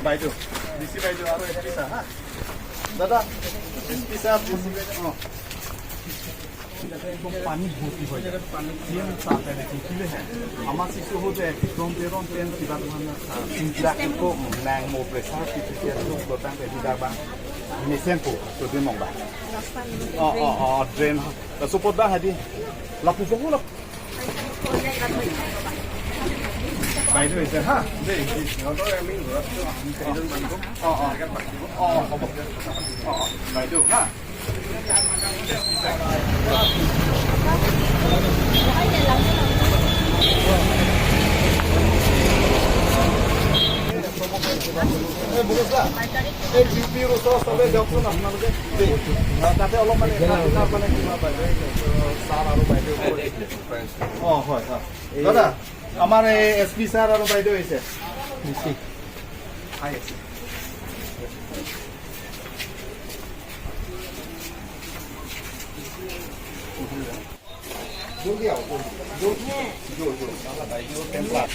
বাইদেউ, D C বাইদেউ আৰু এছ পি ছাৰ। হা দাদা, S P sir, D C বাইদেউ। অঁ, একদম পানী ভৰ্তি হৈ যায়। চি এম দেখিলেহে আমাৰ শিশু যে 13 10 কিবা nang mo pressure ba mesen ko to din mong ba O O O drain support ba hadi lapu po la বাইদেউ হৈছে। হা দেই। আমি চাৰিজন বান্ধিব। অ অ অ হ'ব। অ অ বাইদেউ। হা। এই বিউপিৰ ওচৰৰ চবে যাওকচোন আপোনালোকে দেই। তাতে অলপ মানে মানে কিবা বাইদেউ, ছাৰ আৰু বাইদেউ। অ হয় হয় দাদা, আমাৰ এই এছ পি ছাৰ আৰু বাইদেউ আহিছে। হাই আছে। জলদি আহক, জলদি, জোৰ জোৰ। বাইদেউ টেম্পাৰ।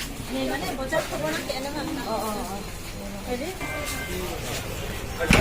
মানে বজাৰ খবৰ কেনেকুৱা? অ অ অ হেৰি। কিবা